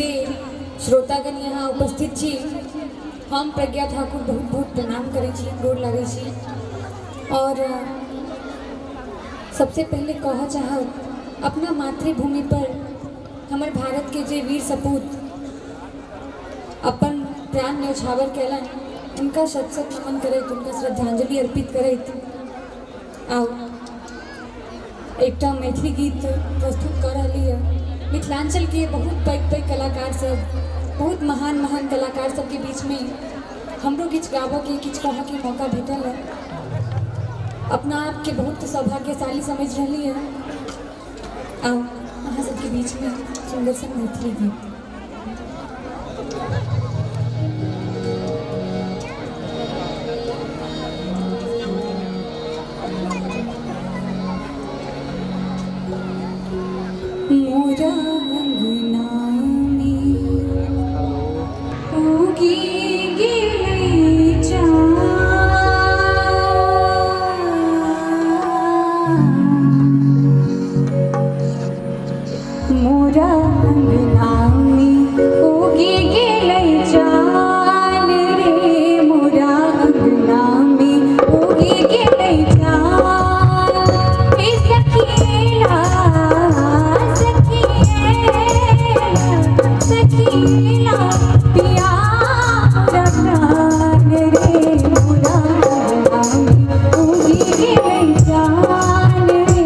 जते श्रोतागण यहाँ उपस्थित छी, हम प्रज्ञा ठाकुर बहुत बहुत प्रणाम करै छी, गोर लागै छी। और सबसे पहले कहऽ चाहब, अपना मातृभूमि पर हमर भारत के जे वीर सपूत अपन प्राण न्यौछावर कयलनि, हुनका शत शत नमन करैत, हुनका श्रद्धांजलि अर्पित करैत आउ एकटा मैथिली गीत प्रस्तुत कऽ रहली है। मिथिलांचलके बहुत पैघ पैघ कलाकार सब, बहुत महान महान कलाकार सबके बीचमे हमरो किछु गाबऽके, किछु कहऽके मौका भेटल है। अपना आपके बहुत सौभाग्यशाली समझ रहली है। आउ अहाँ सबके बीचमे सुन्दर सन मैथिली गीत। मोरा अंगना में उगी गेलै चाँद, मोरा अंगना में उगी गेलै चान रे, मोरा अंगना में उगी गेलै चान। हे सखीला सखीला सखीला पिया मोरा प्राण रे, मोरा अंगना में उगी गेलै चान रे,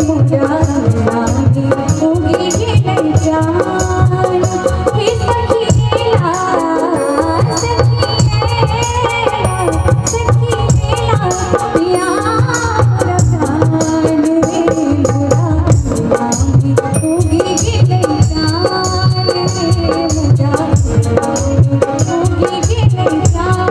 मोरा अंगना में उगी गेलै चान। हे सखीला सखीला सखीला पिया मोरा प्राण रे, मोरा अंगना में उगी गेलै चान रे, मोरा अंगना में उगी गेलै चान।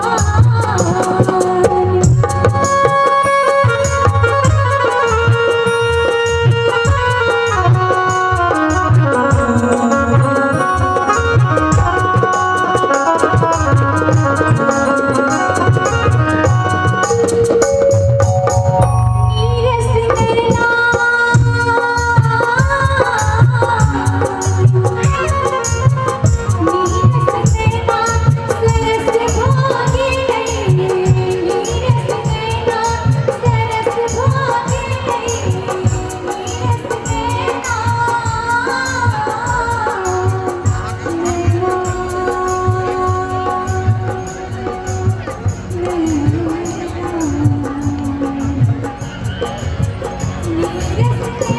नीरस नैना नीरस नैना सरस भऽ गेलै, नीरस नैना सरस भऽ गेलै, नीरस नैना नैना नीरस